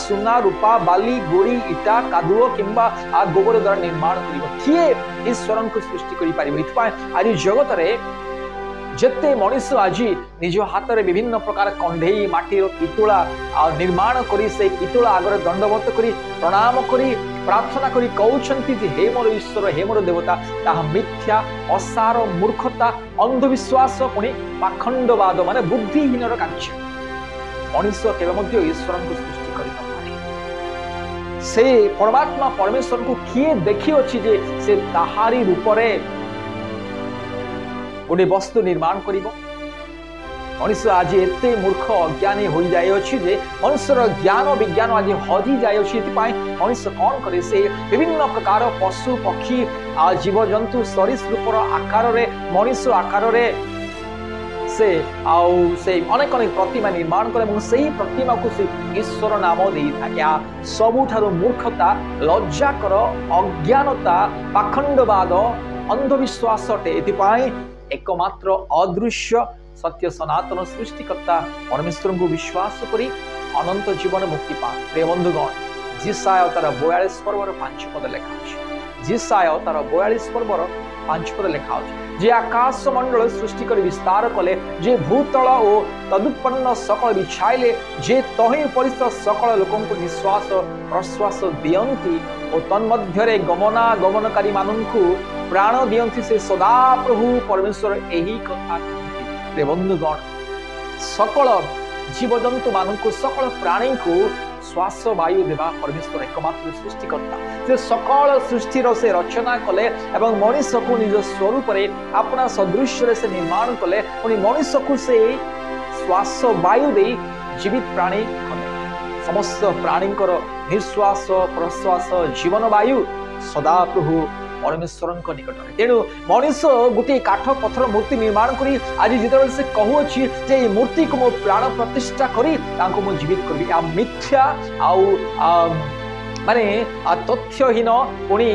ସୁନା ରୂପା ବାଲି ଗୋଡ଼ି ଇଟା କାଦୁଅ କିମ୍ବା ଗୋବର ଦ୍ୱାରା ନିର୍ମାଣ କରିବ? କିଏ ଈଶ୍ୱରଙ୍କୁ ସୃଷ୍ଟି କରିପାରିବ? ଏଥିପାଇଁ ଆଜି ଜଗତରେ ଯେତେ ମଣିଷ ଆଜି ନିଜ ହାତରେ ବିଭିନ୍ନ ପ୍ରକାର କଣ୍ଢେଇ, ମାଟିର ପିତୁଳା ନିର୍ମାଣ କରି ସେ ପିତୁଳା ଆଗରେ ଦଣ୍ଡବତ କରି ପ୍ରଣାମ କରି ପ୍ରାର୍ଥନା କରି କହୁଛନ୍ତି ଯେ ହେ ମୋର ଈଶ୍ୱର, ହେ ମୋର ଦେବତା, ତାହା ମିଥ୍ୟା, ଅସାର, ମୂର୍ଖତା, ଅନ୍ଧବିଶ୍ୱାସ ପୁଣି ପାଖଣ୍ଡବାଦ, ମାନେ ବୁଦ୍ଧିହୀନର କାର୍ଯ୍ୟ। ମଣିଷ କେବେ ମଧ୍ୟ ଈଶ୍ୱରଙ୍କୁ ସୃଷ୍ଟି କରିନପାରେ। ସେ ପରମାତ୍ମା ପରମେଶ୍ୱରଙ୍କୁ କିଏ ଦେଖିଅଛି ଯେ ସେ ତାହାରି ରୂପରେ ଗୋଟେ ବସ୍ତୁ ନିର୍ମାଣ କରିବ? ମଣିଷ ଆଜି ଏତେ ମୂର୍ଖ ଅଜ୍ଞାନୀ ହୋଇଯାଇଅଛି ଯେ ମଣିଷର ଜ୍ଞାନ ବିଜ୍ଞାନ ଆଜି ହଜି ଯାଇଅଛି। ଏଥିପାଇଁ ମଣିଷ କ'ଣ କରେ? ସେ ବିଭିନ୍ନ ପ୍ରକାର ପଶୁ ପକ୍ଷୀ ଜୀବଜନ୍ତୁ ସରୀସୃପର ଆକାରରେ, ମଣିଷ ଆକାରରେ ସେ ଆଉ ସେ ଅନେକ ଅନେକ ପ୍ରତିମା ନିର୍ମାଣ କରେ ଏବଂ ସେଇ ପ୍ରତିମାକୁ ସେ ଈଶ୍ୱର ନାମ ଦେଇଥାଏ। ଏହା ସବୁଠାରୁ ମୂର୍ଖତା, ଲଜ୍ଜାକର, ଅଜ୍ଞାନତା, ପାଖଣ୍ଡବାଦ, ଅନ୍ଧବିଶ୍ୱାସ ଅଟେ। ଏଥିପାଇଁ ଏକମାତ୍ର ଅଦୃଶ୍ୟ ସତ୍ୟ ସନାତନ ସୃଷ୍ଟିକର୍ତ୍ତା ପରମେଶ୍ୱରଙ୍କୁ ବିଶ୍ୱାସ କରି ଅନନ୍ତ ଜୀବନ ମୁକ୍ତି ପାଅ। ପ୍ରିୟ ବନ୍ଧୁଗଣ, ଯିଶାଇୟ ତାର 42 ପର୍ବର 5 ପଦ ଲେଖା ଅଛି। ଯିଶାଇୟ ତାର 42 ପର୍ବର 5 ପଦ ଲେଖା ଅଛି, ଯେ ଆକାଶ ମଣ୍ଡଳ ସୃଷ୍ଟି କରି ବିସ୍ତାର କଲେ, ଯେ ଭୂତଳ ଓ ତଦୁତ୍ପନ୍ନ ସକଳ ବିଛାଇଲେ, ଯେ ତହିଁ ଉପରିସ୍ଥ ସକଳ ଲୋକଙ୍କୁ ନିଶ୍ୱାସ ପ୍ରଶ୍ୱାସ ଦିଅନ୍ତି ଓ ତନ୍ମଧ୍ୟରେ ଗମନାଗମନକାରୀ ମାନଙ୍କୁ ପ୍ରାଣ ଦିଅନ୍ତି, ସେ ସଦାପ୍ରଭୁ ପରମେଶ୍ୱର ଏହି କଥା କହନ୍ତି। ପ୍ରିୟ ବନ୍ଧୁଗଣ, ସକଳ ଜୀବଜନ୍ତୁ ମାନଙ୍କୁ, ସକଳ ପ୍ରାଣୀଙ୍କୁ ଶ୍ୱାସ ବାୟୁ ଦେବା ପରମେଶ୍ୱର ଏକମାତ୍ର ସୃଷ୍ଟିକର୍ତ୍ତା। ସେ ସକଳ ସୃଷ୍ଟିର ସେ ରଚନା କଲେ ଏବଂ ମଣିଷକୁ ନିଜ ସ୍ୱରୂପରେ ଆପଣା ସଦୃଶ୍ୟରେ ସେ ନିର୍ମାଣ କଲେ। ପୁଣି ମଣିଷକୁ ସେ ଶ୍ୱାସ ବାୟୁ ଦେଇ ଜୀବିତ ପ୍ରାଣୀ କଲେ। ସମସ୍ତ ପ୍ରାଣୀଙ୍କର ନିଶ୍ୱାସ ପ୍ରଶ୍ୱାସ ଜୀବନ ବାୟୁ ସଦାପ୍ରଭୁ ପରମେଶ୍ୱରଙ୍କ ନିକଟରେ। ତେଣୁ ମଣିଷ ଗୋଟିଏ କାଠ ପଥର ମୂର୍ତ୍ତି ନିର୍ମାଣ କରି ଆଜି ଯେତେବେଳେ ସେ କହୁଅଛି ଯେ ଏଇ ମୂର୍ତ୍ତିକୁ ମୁଁ ପ୍ରାଣ ପ୍ରତିଷ୍ଠା କରି ତାଙ୍କୁ ମୁଁ ଜୀବିତ କରିବି, ଆଉ ମିଥ୍ୟା ଆଉ ମାନେ ତଥ୍ୟହୀନ, ପୁଣି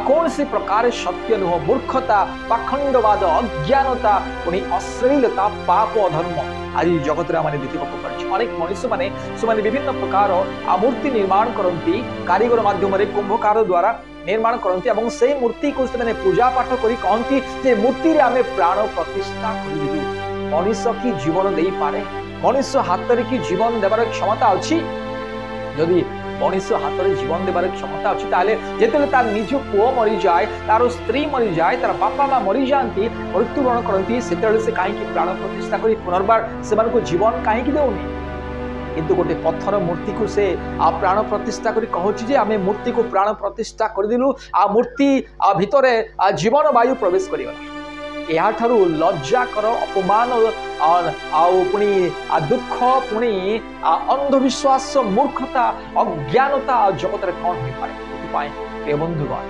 କୌଣସି ପ୍ରକାର ସତ୍ୟ ନୁହଁ, ମୂର୍ଖତା, ପାଖଣ୍ଡବାଦ, ଅଜ୍ଞାନତା, ପୁଣି ଅଶ୍ଳୀଳତା, ପାପ, ଅଧର୍ମ ଆଜି ଜଗତରେ ଆମେ ଦେଖିବାକୁ ପାରୁଛୁ। ଅନେକ ମଣିଷମାନେ ସେମାନେ ବିଭିନ୍ନ ପ୍ରକାର ମୂର୍ତ୍ତି ନିର୍ମାଣ କରନ୍ତି, କାରିଗର ମାଧ୍ୟମରେ, କୁମ୍ଭକାର ଦ୍ୱାରା ନିର୍ମାଣ କରନ୍ତି ଏବଂ ସେଇ ମୂର୍ତ୍ତିକୁ ସେମାନେ ପୂଜା ପାଠ କରି କହନ୍ତି ଯେ ମୂର୍ତ୍ତିରେ ଆମେ ପ୍ରାଣ ପ୍ରତିଷ୍ଠା କରିଦେଲୁ। ମଣିଷ କି ଜୀବନ ଦେଇପାରେ? ମଣିଷ ହାତରେ କି ଜୀବନ ଦେବାର କ୍ଷମତା ଅଛି? ଯଦି ମଣିଷ ହାତରେ ଜୀବନ ଦେବାର କ୍ଷମତା ଅଛି, ତାହେଲେ ଯେତେବେଳେ ତାର ନିଜ ପୁଅ ମରିଯାଏ, ତାର ସ୍ତ୍ରୀ ମରିଯାଏ, ତାର ବାପା ମା ମରିଯାଆନ୍ତି, ମୃତ୍ୟୁବରଣ କରନ୍ତି, ସେତେବେଳେ ସେ କାହିଁକି ପ୍ରାଣ ପ୍ରତିଷ୍ଠା କରି ପୁନର୍ବାର ସେମାନଙ୍କୁ ଜୀବନ କାହିଁକି ଦେଉନି? କିନ୍ତୁ ଗୋଟେ ପଥର ମୂର୍ତ୍ତିକୁ ସେ ପ୍ରାଣ ପ୍ରତିଷ୍ଠା କରି କହୁଛି ଯେ ଆମେ ମୂର୍ତ୍ତିକୁ ପ୍ରାଣ ପ୍ରତିଷ୍ଠା କରିଦେଲୁ, ଆଉ ମୂର୍ତ୍ତି ଭିତରେ ଜୀବନ ବାୟୁ ପ୍ରବେଶ କରିଗଲା। ଏହାଠାରୁ ଲଜ୍ଜାକର, ଅପମାନ, ଆଉ ପୁଣି ଦୁଃଖ, ପୁଣି ଅନ୍ଧବିଶ୍ୱାସ, ମୂର୍ଖତା, ଅଜ୍ଞାନତା ଜଗତରେ କ'ଣ ହୋଇପାରେ? ଏଥିପାଇଁ ପ୍ରିୟ ବନ୍ଧୁଗଣ,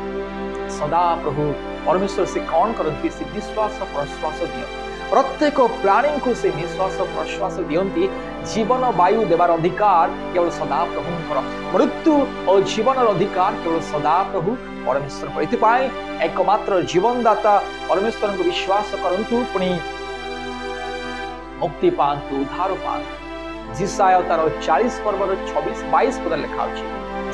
ସଦାପ୍ରଭୁ ପରମେଶ୍ୱର ସେ କ'ଣ କରନ୍ତି? ସେ ନିଶ୍ୱାସ ପ୍ରଶ୍ୱାସ ଦିଅନ୍ତି। ପ୍ରତ୍ୟେକ ପ୍ରାଣୀଙ୍କୁ ସେ ନିଶ୍ୱାସ ପ୍ରଶ୍ୱାସ ଦିଅନ୍ତି। ଜୀବନ ବାୟୁ ଦେବାର ଅଧିକାର କେବଳ ସଦାପ୍ରଭୁଙ୍କର। ମୃତ୍ୟୁ ଓ ଜୀବନର ଅଧିକାର କେବଳ ସଦାପ୍ରଭୁ ପରମେଶ୍ୱରଙ୍କର। ଏଥିପାଇଁ ଏକମାତ୍ର ଜୀବନଦାତା ପରମେଶ୍ୱରଙ୍କୁ ବିଶ୍ୱାସ କରନ୍ତୁ, ପୁଣି ମୁକ୍ତି ପାଆନ୍ତୁ, ଉଦ୍ଧାର ପାଆନ୍ତୁ। ଯିଶାଇୟ ତାର 40 ପର୍ବର 26 22 ପଦ ଲେଖା ଅଛି।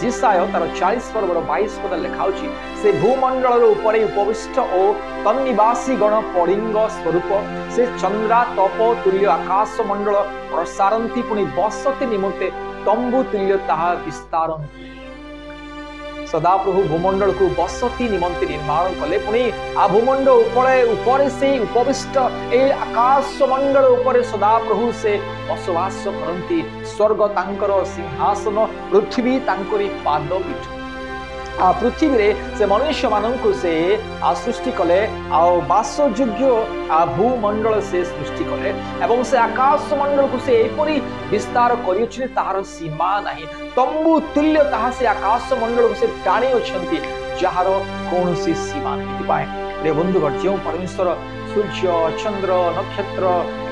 ଯିଶାଇୟ ତାର 40 ପର୍ବର 22 ପଦ ଲେଖା ଅଛି, ସେ ଭୂମଣ୍ଡଳର ଉପରେ ଉପବିଷ୍ଟ ଓ ତନ୍ନିବାସୀ ଗଣ ପଡ଼ିଙ୍ଗ ସ୍ୱରୂପ, ସେ ଚନ୍ଦ୍ରା ତପ ତୁଲ୍ୟ ଆକାଶ ମଣ୍ଡଳ ପ୍ରସାରନ୍ତି, ପୁଣି ବସତି ନିମନ୍ତେ ତମ୍ବୁ ତୁଲ୍ୟ ତାହା ବିସ୍ତାରନ୍ତି। ସଦାପ୍ରଭୁ ଭୂମଣ୍ଡଳକୁ ବସତି ନିମନ୍ତେ ନିର୍ମାଣ କଲେ, ପୁଣି ଆ ଭୂମଣ୍ଡ ଉପରେ ସେ ଉପବିଷ୍ଟ, ଏ ଆକାଶ ମଣ୍ଡଳ ଉପରେ ସଦାପ୍ରଭୁ ସେ ବସବାସ କରନ୍ତି। ସ୍ୱର୍ଗ ତାଙ୍କର ସିଂହାସନ, ପୃଥିବୀ ତାଙ୍କରି ପାଦପୀଠ। ଆ ପୃଥିବୀରେ ସେ ମନୁଷ୍ୟମାନଙ୍କୁ ସେ ସୃଷ୍ଟି କଲେ, ଆଉ ବାସଯୋଗ୍ୟ ଭୂମଣ୍ଡଳ ସେ ସୃଷ୍ଟି କଲେ ଏବଂ ସେ ଆକାଶ ମଣ୍ଡଳକୁ ସେ ଏପରି ବିସ୍ତାର କରିଅଛନ୍ତି ତାହାର ସୀମା ନାହିଁ। ତମ୍ବୁ ତୁଲ୍ୟ ତାହା ସେ ଆକାଶ ମଣ୍ଡଳକୁ ସେ ଟାଣି ଅଛନ୍ତି, ଯାହାର କୌଣସି ସୀମା ନାହିଁ। ଏଥିପାଇଁ ପ୍ରିୟ ବନ୍ଧୁଗଣ, ଯେଉଁ ପରମେଶ୍ୱର ସୂର୍ଯ୍ୟ, ଚନ୍ଦ୍ର, ନକ୍ଷତ୍ର,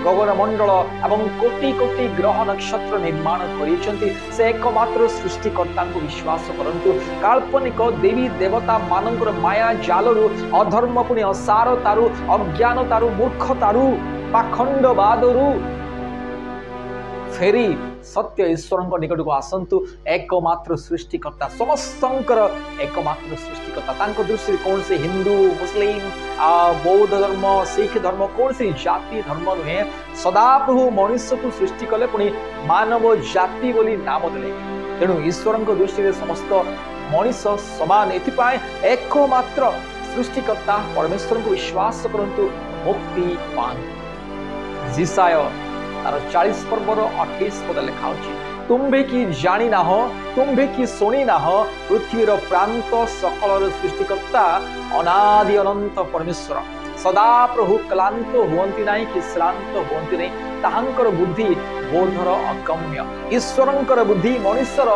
ଗଗନମଣ୍ଡଳ ଏବଂ କୋଟି କୋଟି ଗ୍ରହ ନକ୍ଷତ୍ର ନିର୍ମାଣ କରିଛନ୍ତି, ସେ ଏକମାତ୍ର ସୃଷ୍ଟିକର୍ତ୍ତାଙ୍କୁ ବିଶ୍ୱାସ କରନ୍ତୁ। କାଳ୍ପନିକ ଦେବୀ ଦେବତା ମାନଙ୍କର ମାୟା ଜାଲରୁ, ଅଧର୍ମ ପୁଣି ଅସାରତାରୁ, ଅଜ୍ଞାନତାରୁ, ମୂର୍ଖତାରୁ, ପାଖଣ୍ଡବାଦରୁ ଫେରି ସତ୍ୟ ଈଶ୍ୱରଙ୍କ ନିକଟକୁ ଆସନ୍ତୁ। ଏକମାତ୍ର ସୃଷ୍ଟିକର୍ତ୍ତା, ସମସ୍ତଙ୍କର ଏକମାତ୍ର ସୃଷ୍ଟିକର୍ତ୍ତା। ତାଙ୍କ ଦୃଷ୍ଟିରେ କୌଣସି ହିନ୍ଦୁ, ମୁସଲିମ, ବୌଦ୍ଧ ଧର୍ମ, ଶିଖ ଧର୍ମ, କୌଣସି ଜାତି ଧର୍ମ ନୁହେଁ। ସଦାପ୍ରଭୁ ମଣିଷକୁ ସୃଷ୍ଟି କଲେ, ପୁଣି ମାନବ ଜାତି ବୋଲି ନାମ ଦେଲେ। ତେଣୁ ଈଶ୍ୱରଙ୍କ ଦୃଷ୍ଟିରେ ସମସ୍ତ ମଣିଷ ସମାନ। ଏଥିପାଇଁ ଏକମାତ୍ର ସୃଷ୍ଟିକର୍ତ୍ତା ପରମେଶ୍ୱରଙ୍କୁ ବିଶ୍ୱାସ କରନ୍ତୁ, ମୁକ୍ତି ପାଆନ୍ତୁ। ଯିଶାଇୟ ତାର 40 ପର୍ବର 28 ପଦ ଲେଖା ଅଛି, ତୁମ୍ଭେ କି ଜାଣି ନାହ, ତୁମ୍ଭେ କି ଶୁଣି ନାହ, ପୃଥିବୀର ପ୍ରାନ୍ତ ସକଳର ସୃଷ୍ଟିକର୍ତ୍ତା ଅନାଦି ଅନନ୍ତ ପରମେଶ୍ୱର। ସଦାପ୍ରଭୁ କ୍ଳାନ୍ତ ହୁଅନ୍ତି ନାହିଁ କି ଶ୍ରାନ୍ତ ହୁଅନ୍ତି ନାହିଁ, ତାହାଙ୍କର ବୁଦ୍ଧି ବୋଧର ଅଗମ୍ୟ। ଈଶ୍ୱରଙ୍କର ବୁଦ୍ଧି ମଣିଷର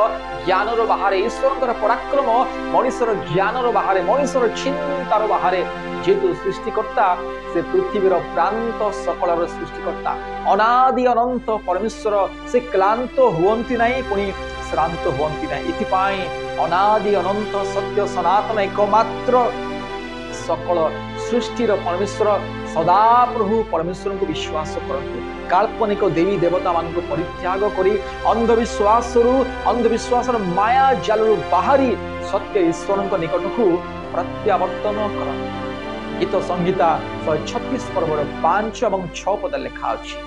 ଜ୍ଞାନର ବାହାରେ, ଈଶ୍ୱରଙ୍କର ପରାକ୍ରମ ମଣିଷର ଜ୍ଞାନର ବାହାରେ, ମଣିଷର ଚିନ୍ତାର ବାହାରେ। ଯେହେତୁ ସୃଷ୍ଟିକର୍ତ୍ତା, ସେ ପୃଥିବୀର ପ୍ରାନ୍ତ ସକଳର ସୃଷ୍ଟିକର୍ତ୍ତା ଅନାଦି ଅନନ୍ତ ପରମେଶ୍ୱର, ସେ କ୍ଳାନ୍ତ ହୁଅନ୍ତି ନାହିଁ ପୁଣି ଶ୍ରାନ୍ତ ହୁଅନ୍ତି ନାହିଁ। ଏଥିପାଇଁ ଅନାଦି ଅନନ୍ତ ସତ୍ୟ ସନାତନ ଏକମାତ୍ର ସକଳ ସୃଷ୍ଟିର ପରମେଶ୍ୱର ସଦାପ୍ରଭୁ ପରମେଶ୍ୱରଙ୍କୁ ବିଶ୍ୱାସ କରନ୍ତୁ। କାଳ୍ପନିକ ଦେବୀ ଦେବତାମାନଙ୍କୁ ପରିତ୍ୟାଗ କରି ଅନ୍ଧବିଶ୍ୱାସରୁ, ଅନ୍ଧବିଶ୍ୱାସର ମାୟା ଜାଲରୁ ବାହାରି ସତ୍ୟ ଈଶ୍ୱରଙ୍କ ନିକଟକୁ ପ୍ରତ୍ୟାବର୍ତ୍ତନ କରନ୍ତୁ। ଗୀତ ସଂହିତା 136 ପର୍ବର 5 ଏବଂ 6 ପଦ ଲେଖା ଅଛି,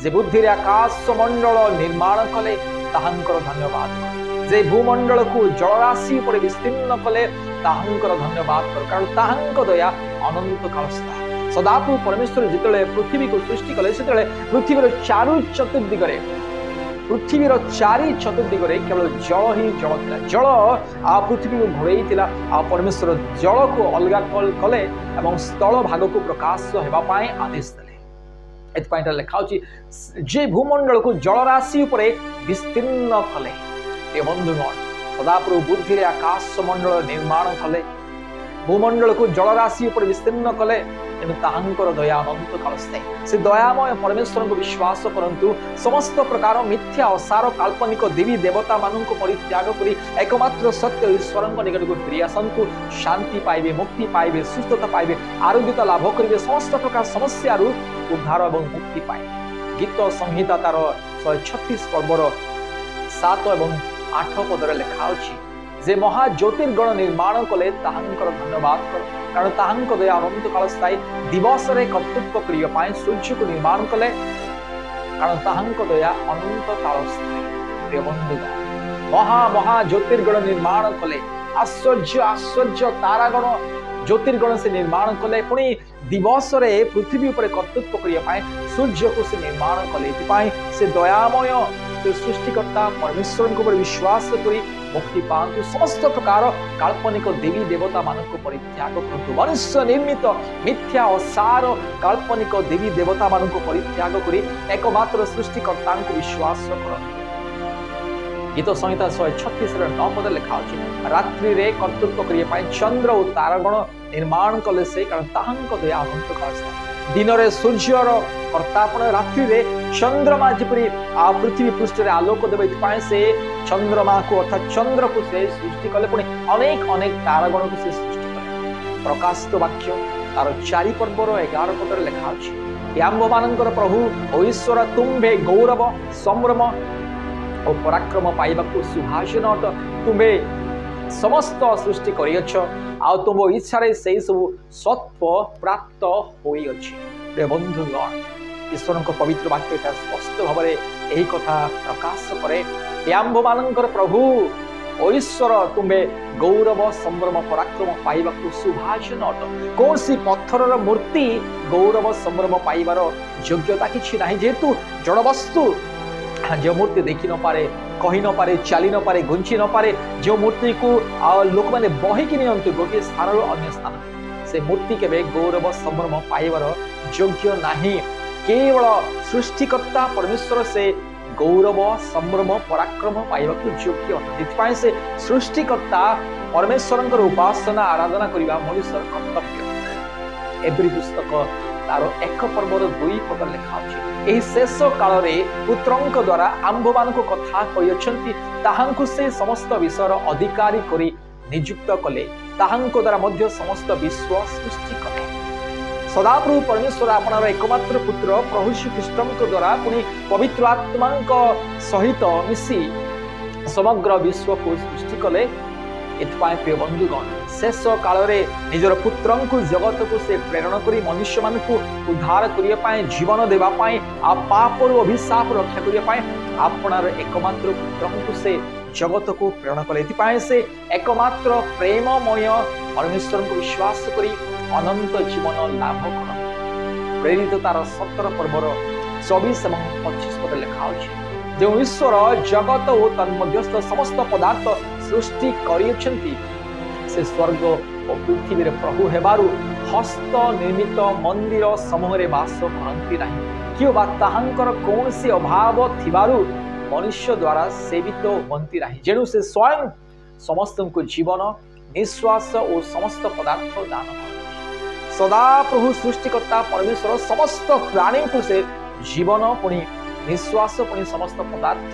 ଯେ ବୁଦ୍ଧିରେ ଆକାଶ ମଣ୍ଡଳ ନିର୍ମାଣ କଲେ ତାହାଙ୍କର ଧନ୍ୟବାଦ କର, ଯେ ଭୂମଣ୍ଡଳକୁ ଜଳରାଶି ଉପରେ ବିସ୍ତୀର୍ଣ୍ଣ କଲେ ତାହାଙ୍କର ଧନ୍ୟବାଦ କର, କାରଣ ତାହାଙ୍କ ଦୟା ଅନନ୍ତ କାଳ ସ୍ଥାୟୀ। ସଦାପ୍ରଭୁ ପରମେଶ୍ୱର ଯେତେବେଳେ ପୃଥିବୀକୁ ସୃଷ୍ଟି କଲେ, ସେତେବେଳେ ପୃଥିବୀର ଚାରୁ ଚତୁର୍ଦିଗରେ ପୃଥିବୀର ଚାରି ଚତୁର୍ଦିଗରେ କେବଳ ଜଳ ହିଁ ଜଳ ଥିଲା। ଜଳ ଆଉ ପୃଥିବୀକୁ ଘୋଡ଼େଇଥିଲା। ଆଉ ପରମେଶ୍ୱର ଜଳକୁ ଅଲଗା କଲେ ଏବଂ ସ୍ଥଳ ଭାଗକୁ ପ୍ରକାଶ ହେବା ପାଇଁ ଆଦେଶ ଦେଲେ। ଏଥିପାଇଁ ଏଠାରେ ଲେଖା ଅଛି ଯେ ଭୂମଣ୍ଡଳକୁ ଜଳରାଶି ଉପରେ ବିସ୍ତୀର୍ଣ୍ଣ କଲେ। ଏ ବନ୍ଧୁଗଣ, ସଦାପ୍ରଭୁ ବୁଦ୍ଧିରେ ଆକାଶ ମଣ୍ଡଳ ନିର୍ମାଣ କଲେ, ଭୂମଣ୍ଡଳକୁ ଜଳରାଶି ଉପରେ ବିସ୍ତୀର୍ଣ୍ଣ କଲେ। ତେଣୁ ତାହାଙ୍କର ଦୟା ଅନନ୍ତ କାଳ ସ୍ଥାୟୀ। ସେ ଦୟାମୟ ପରମେଶ୍ୱରଙ୍କୁ ବିଶ୍ୱାସ କରନ୍ତୁ। ସମସ୍ତ ପ୍ରକାର ମିଥ୍ୟା, ଅସାର, କାଳ୍ପନିକ ଦେବୀ ଦେବତାମାନଙ୍କୁ ପରିତ୍ୟାଗ କରି ଏକମାତ୍ର ସତ୍ୟ ଈଶ୍ୱରଙ୍କ ନିକଟକୁ ଫେରି ଆସନ୍ତୁ। ଶାନ୍ତି ପାଇବେ, ମୁକ୍ତି ପାଇବେ, ସୁସ୍ଥତା ପାଇବେ, ଆରୋଗ୍ୟତା ଲାଭ କରିବେ, ସମସ୍ତ ପ୍ରକାର ସମସ୍ୟାରୁ ଉଦ୍ଧାର ଏବଂ ମୁକ୍ତି ପାଇବେ। ଗୀତ ସଂହିତା ତାର 136 ପର୍ବର 7 ଏବଂ 8 ପଦରେ ଲେଖା ଅଛି, ଯେ ମହା ଜ୍ୟୋତିର୍ଗଣ ନିର୍ମାଣ କଲେ ତାହାଙ୍କର ଧନ୍ୟବାଦ କର, କାରଣ ତାହାଙ୍କ ଦୟା ଅନନ୍ତ କାଳ ସ୍ଥାୟୀ। ଦିବସରେ କର୍ତ୍ତୃତ୍ୱ କରିବା ପାଇଁ ସୂର୍ଯ୍ୟକୁ ନିର୍ମାଣ କଲେ, କାରଣ ତାହାଙ୍କ ଦୟା ଅନନ୍ତ କାଳ ସ୍ଥାୟୀ। ପ୍ରିୟ ବନ୍ଧୁଗଣ, ମହା ମହା ଜ୍ୟୋତିର୍ଗଣ ନିର୍ମାଣ କଲେ, ଆଶ୍ଚର୍ଯ୍ୟ ଆଶ୍ଚର୍ଯ୍ୟ ତାରାଗଣ ଜ୍ୟୋତିର୍ଗଣ ସେ ନିର୍ମାଣ କଲେ। ପୁଣି ଦିବସରେ ପୃଥିବୀ ଉପରେ କର୍ତ୍ତୃତ୍ୱ କରିବା ପାଇଁ ସୂର୍ଯ୍ୟକୁ ସେ ନିର୍ମାଣ କଲେ। ଏଥିପାଇଁ ସେ ଦୟାମୟ, ସେ ସୃଷ୍ଟିକର୍ତ୍ତା ପରମେଶ୍ୱରଙ୍କ ଉପରେ ବିଶ୍ୱାସ କରି ମୁକ୍ତି ପାଆନ୍ତୁ। ସମସ୍ତ ପ୍ରକାର କାଳ୍ପନିକ ଦେବୀ ଦେବତାମାନଙ୍କୁ ପରିତ୍ୟାଗ କରନ୍ତୁ। ମନୁଷ୍ୟ ନିର୍ମିତ ମିଥ୍ୟା ଅସାର କାଳ୍ପନିକ ଦେବୀ ଦେବତାମାନଙ୍କୁ ପରିତ୍ୟାଗ କରି ଏକମାତ୍ର ସୃଷ୍ଟିକର୍ତ୍ତାଙ୍କୁ ବିଶ୍ୱାସ କରନ୍ତୁ। ଗୀତ ସଂହିତା 136ର 9 ପଦ ଲେଖା ଅଛି, ରାତ୍ରିରେ କର୍ତ୍ତୃତ୍ୱ କରିବା ପାଇଁ ଚନ୍ଦ୍ର ଓ ତାରଗଣ ନିର୍ମାଣ କଲେ ସେ, କାରଣ ତାହାଙ୍କ ଦୟା ଅନନ୍ତ କାଳ ସ୍ଥାୟୀ। ଦିନରେ ସୂର୍ଯ୍ୟର କର୍ତ୍ତାପଣ, ରାତ୍ରିରେ ଚନ୍ଦ୍ରମା ଯେପରି ପୃଥିବୀ ପୃଷ୍ଠରେ ଆଲୋକ ଦେବ, ଏଥିପାଇଁ ସେ ଚନ୍ଦ୍ରମାକୁ ଅର୍ଥାତ୍ ଚନ୍ଦ୍ରକୁ ସେ ସୃଷ୍ଟି କଲେ। ପୁଣି ଅନେକ ଅନେକ ତାରଗଣକୁ ସେ ସୃଷ୍ଟି କଲେ। ପ୍ରକାଶିତ ବାକ୍ୟ ତାର 4 ପର୍ବର 11 ପଦରେ ଲେଖା ଅଛି, ଆମ୍ଭମାନଙ୍କର ପ୍ରଭୁ ଓ ଈଶ୍ୱର, ତୁମ୍ଭେ ଗୌରବ, ସମ୍ଭ୍ରମ ଓ ପରାକ୍ରମ ପାଇବାକୁ ସୁଭାଷନ ଅଟ। ତୁମ୍ଭେ ସମସ୍ତ ସୃଷ୍ଟି କରିଅଛ, ଆଉ ତୁମ ଇଚ୍ଛାରେ ସେଇ ସବୁ ସତ୍ୱ ପ୍ରାପ୍ତ ହୋଇଅଛି। ପ୍ରିୟ ବନ୍ଧୁଗଣ, ଈଶ୍ୱରଙ୍କ ପବିତ୍ର ବାକ୍ୟ ଏଠାରେ ସ୍ପଷ୍ଟ ଭାବରେ ଏହି କଥା ପ୍ରକାଶ କରେ, ଆମ୍ଭମାନଙ୍କର ପ୍ରଭୁ ଓ ଈଶ୍ୱର, ତୁମ୍ଭେ ଗୌରବ, ସମ୍ଭ୍ରମ, ପରାକ୍ରମ ପାଇବାକୁ ସୁଭାଷନ ଅଟ। କୌଣସି ପଥରର ମୂର୍ତ୍ତି ଗୌରବ, ସମ୍ଭ୍ରମ ପାଇବାର ଯୋଗ୍ୟତା କିଛି ନାହିଁ। ଯେହେତୁ ଜଡ଼ବସ୍ତୁ, ଯେଉଁ ମୂର୍ତ୍ତି ଦେଖି ନପାରେ, କହି ନପାରେ, ଚାଲି ନପାରେ, ଘୁଞ୍ଚି ନପାରେ, ଯେଉଁ ମୂର୍ତ୍ତିକୁ ଲୋକମାନେ ବହିକି ନିଅନ୍ତି ଗୋଟିଏ ସ୍ଥାନରୁ ଅନ୍ୟ ସ୍ଥାନ, ସେ ମୂର୍ତ୍ତି କେବେ ଗୌରବ, ସମ୍ଭ୍ରମ ପାଇବାର ଯୋଗ୍ୟ ନାହିଁ। କେବଳ ସୃଷ୍ଟିକର୍ତ୍ତା ପରମେଶ୍ୱର ସେ ଗୌରବ, ସମ୍ଭ୍ରମ, ପରାକ୍ରମ ପାଇବାକୁ ଯୋଗ୍ୟ ଅଟନ୍ତି। ଏଥିପାଇଁ ସେ ସୃଷ୍ଟିକର୍ତ୍ତା ପରମେଶ୍ୱରଙ୍କର ଉପାସନା ଆରାଧନା କରିବା ମନୁଷ୍ୟର କର୍ତ୍ତବ୍ୟ। ଏବ୍ରୀ ପୁସ୍ତକ ତାର 1 ପର୍ବର 2 ପଦ ଲେଖା ଅଛି, ଏହି ଶେଷ କାଳରେ ପୁତ୍ରଙ୍କ ଦ୍ୱାରା ଆମ୍ଭମାନଙ୍କୁ କଥା କହିଅଛନ୍ତି, ତାହାଙ୍କୁ ସେ ସମସ୍ତ ବିଷୟର ଅଧିକାରୀ କରି ନିଯୁକ୍ତ କଲେ, ତାହାଙ୍କ ଦ୍ୱାରା ମଧ୍ୟ ସମସ୍ତ ବିଶ୍ୱ ସୃଷ୍ଟି କଲେ। ସଦାପ୍ରଭୁ ପରମେଶ୍ୱର ଆପଣାର ଏକମାତ୍ର ପୁତ୍ର ପ୍ରଭୁ ଯୀଶୁଖ୍ରୀଷ୍ଟଙ୍କ ଦ୍ୱାରା ପୁଣି ପବିତ୍ର ଆତ୍ମାଙ୍କ ସହିତ ମିଶି ସମଗ୍ର ବିଶ୍ୱକୁ ସୃଷ୍ଟି କଲେ। ଏଥିପାଇଁ ପ୍ରିୟ ବନ୍ଧୁଗଣ, ଶେଷ କାଳରେ ନିଜର ପୁତ୍ରଙ୍କୁ ଜଗତକୁ ସେ ପ୍ରେରଣ କରି ମନୁଷ୍ୟମାନଙ୍କୁ ଉଦ୍ଧାର କରିବା ପାଇଁ, ଜୀବନ ଦେବା ପାଇଁ, ଆଉ ପାପରୁ ଅଭିଶାପ ରକ୍ଷା କରିବା ପାଇଁ ଆପଣାର ଏକମାତ୍ର ପୁତ୍ରଙ୍କୁ ସେ ଜଗତକୁ ପ୍ରେରଣ କଲେ। ଏଥିପାଇଁ ସେ ଏକମାତ୍ର ପ୍ରେମମୟ ପରମେଶ୍ୱରଙ୍କୁ ବିଶ୍ୱାସ କରି ଅନନ୍ତ ଜୀବନ ଲାଭ କରନ୍ତି। ପ୍ରେରିତ ତାର 17 ପର୍ବର 24 ଏବଂ 25 ପଦ ଲେଖା ଅଛି, ଯେଉଁ ଈଶ୍ୱର ଜଗତ ଓ ତନ୍ମଧ୍ୟସ୍ଥ ସମସ୍ତ ପଦାର୍ଥ ସୃଷ୍ଟି କରିଅଛନ୍ତି, ସେ ସ୍ୱର୍ଗ ଓ ପୃଥିବୀରେ ପ୍ରଭୁ ହେବାରୁ ହସ୍ତ ନିର୍ମିତ ମନ୍ଦିର ସମୂହରେ ବାସ କରନ୍ତି ନାହିଁ, କିମ୍ବା ତାହାଙ୍କର କୌଣସି ଅଭାବ ଥିବାରୁ ମନୁଷ୍ୟ ଦ୍ୱାରା ସେବିତ ହୁଅନ୍ତି ନାହିଁ। ଯେଣୁ ସେ ସ୍ୱୟଂ ସମସ୍ତଙ୍କୁ ଜୀବନ, ନିଶ୍ୱାସ ଓ ସମସ୍ତ ପଦାର୍ଥ ଦାନ କରନ୍ତି। ସଦାପ୍ରଭୁ ସୃଷ୍ଟିକର୍ତ୍ତା ପରମେଶ୍ୱର ସମସ୍ତ ପ୍ରାଣୀଙ୍କୁ ସେ ଜୀବନ, ପୁଣି ନିଶ୍ୱାସ, ପୁଣି ସମସ୍ତ ପଦାର୍ଥ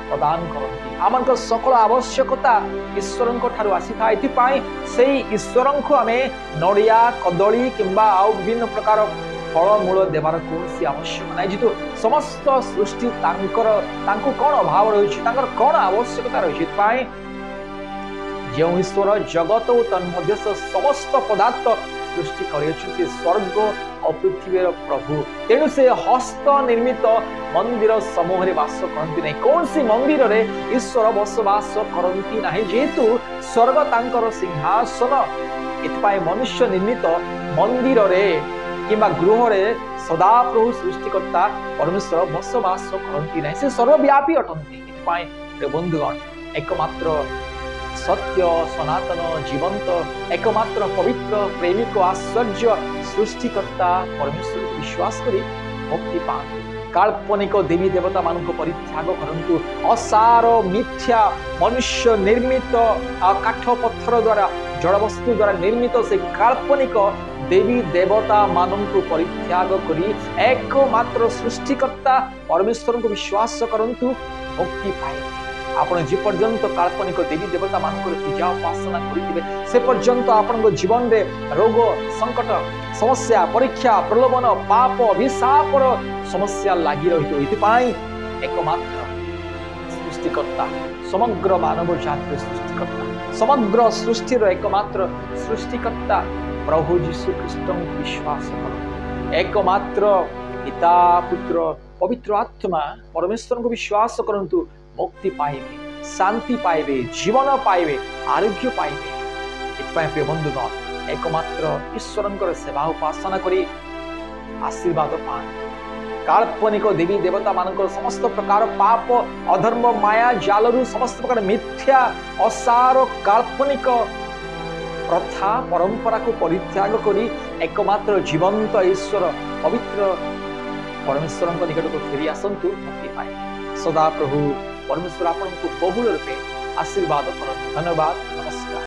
ପ୍ରଦାନ କରନ୍ତି। ଆମଙ୍କ ସକଳ ଆବଶ୍ୟକତା ଈଶ୍ୱରଙ୍କ ଠାରୁ ଆସିଥାଏ। ଏଥିପାଇଁ ସେଇ ଈଶ୍ୱରଙ୍କୁ ଆମେ ନଡ଼ିଆ, କଦଳୀ କିମ୍ବା ଆଉ ବିଭିନ୍ନ ପ୍ରକାର ଫଳମୂଳ ଦେବାର କୌଣସି ଆବଶ୍ୟକ ନାହିଁ। ଯେହେତୁ ସମସ୍ତ ସୃଷ୍ଟି ତାଙ୍କର, ତାଙ୍କୁ କ'ଣ ଅଭାବ ରହିଛି, ତାଙ୍କର କ'ଣ ଆବଶ୍ୟକତା ରହିଛି। ଏଥିପାଇଁ ଯେଉଁ ଈଶ୍ୱର ଜଗତ ଓ ତନ୍ମଧ୍ୟସ୍ଥ ସମସ୍ତ ପଦାର୍ଥ ସୃଷ୍ଟି କରିଅଛନ୍ତି, ସ୍ୱର୍ଗ ଓ ପୃଥିବୀର ପ୍ରଭୁ, ତେଣୁ ସେ ହସ୍ତ ନିର୍ମିତ ମନ୍ଦିର ସମୂହରେ ବାସ କରନ୍ତି ନାହିଁ। କୌଣସି ମନ୍ଦିରରେ ଈଶ୍ୱର ବସବାସ କରନ୍ତି ନାହିଁ, ଯେହେତୁ ସ୍ୱର୍ଗ ତାଙ୍କର ସିଂହାସନ। ଏଥିପାଇଁ ମନୁଷ୍ୟ ନିର୍ମିତ ମନ୍ଦିରରେ କିମ୍ବା ଗୃହରେ ସଦାପ୍ରଭୁ ସୃଷ୍ଟିକର୍ତ୍ତା ପରମେଶ୍ୱର ବସବାସ କରନ୍ତି ନାହିଁ। ସେ ସର୍ବବ୍ୟାପୀ ଅଟନ୍ତି। ଏଥିପାଇଁ ବନ୍ଧୁଗଣ, ଏକମାତ୍ର ସତ୍ୟ, ସନାତନ, ଜୀବନ୍ତ, ଏକମାତ୍ର ପବିତ୍ର, ପ୍ରେମିକ, ଆଶ୍ଚର୍ଯ୍ୟ ସୃଷ୍ଟିକର୍ତ୍ତା ପରମେଶ୍ୱରକୁ ବିଶ୍ୱାସ କରି ମୁକ୍ତି ପାଆନ୍ତୁ। କାଳ୍ପନିକ ଦେବୀ ଦେବତାମାନଙ୍କୁ ପରିତ୍ୟାଗ କରନ୍ତୁ। ଅସାର, ମିଥ୍ୟା, ମନୁଷ୍ୟ ନିର୍ମିତ କାଠ ପଥର ଦ୍ୱାରା, ଜଡ଼ବସ୍ତୁ ଦ୍ୱାରା ନିର୍ମିତ ସେ କାଳ୍ପନିକ ଦେବୀ ଦେବତାମାନଙ୍କୁ ପରିତ୍ୟାଗ କରି ଏକମାତ୍ର ସୃଷ୍ଟିକର୍ତ୍ତା ପରମେଶ୍ୱରଙ୍କୁ ବିଶ୍ୱାସ କରନ୍ତୁ, ମୁକ୍ତି ପାଇବେ। ଆପଣ ଯେପର୍ଯ୍ୟନ୍ତ କାଳ୍ପନିକ ଦେବୀ ଦେବତାମାନଙ୍କର ପୂଜା ଉପାସନା କରିଥିବେ, ସେ ପର୍ଯ୍ୟନ୍ତ ଆପଣଙ୍କ ଜୀବନରେ ରୋଗ, ସଙ୍କଟ, ସମସ୍ୟା, ପରୀକ୍ଷା, ପ୍ରଲୋଭନ, ପାପ, ଅଭିଶାପର ସମସ୍ୟା ଲାଗି ରହିଥିବ। ଏଥିପାଇଁ ଏକମାତ୍ର ସୃଷ୍ଟିକର୍ତ୍ତା, ସମଗ୍ର ମାନବ ଜାତିର ସୃଷ୍ଟିକର୍ତ୍ତା, ସମଗ୍ର ସୃଷ୍ଟିର ଏକମାତ୍ର ସୃଷ୍ଟିକର୍ତ୍ତା ପ୍ରଭୁ ଯୀଶୁ ଖ୍ରୀଷ୍ଟଙ୍କୁ ବିଶ୍ୱାସ କରନ୍ତୁ। ଏକମାତ୍ର ପିତା, ପୁତ୍ର, ପବିତ୍ର ଆତ୍ମା ପରମେଶ୍ୱରଙ୍କୁ ବିଶ୍ୱାସ କରନ୍ତୁ, ମୁକ୍ତି ପାଇବେ, ଶାନ୍ତି ପାଇବେ, ଜୀବନ ପାଇବେ, ଆରୋଗ୍ୟ ପାଇବେ। ଏଥିପାଇଁ ପ୍ରିୟ ବନ୍ଧୁଗଣ, ଏକମାତ୍ର ଈଶ୍ୱରଙ୍କର ସେବା ଉପାସନା କରି ଆଶୀର୍ବାଦ ପାଆନ୍ତୁ। କାଳ୍ପନିକ ଦେବୀ ଦେବତାମାନଙ୍କର ସମସ୍ତ ପ୍ରକାର ପାପ, ଅଧର୍ମ, ମାୟା ଜାଲରୁ, ସମସ୍ତ ପ୍ରକାର ମିଥ୍ୟା, ଅସାର, କାଳ୍ପନିକ ପ୍ରଥା ପରମ୍ପରାକୁ ପରିତ୍ୟାଗ କରି ଏକମାତ୍ର ଜୀବନ୍ତ ଈଶ୍ୱର ପବିତ୍ର ପରମେଶ୍ୱରଙ୍କ ନିକଟକୁ ଫେରି ଆସନ୍ତୁ, ମୁକ୍ତି ପାଇବେ। ସଦା ପ୍ରଭୁ ପରମେଶ୍ୱର ଆପଣଙ୍କୁ ବହୁଳ ରୂପେ ଆଶୀର୍ବାଦ କରନ୍ତୁ। ଧନ୍ୟବାଦ।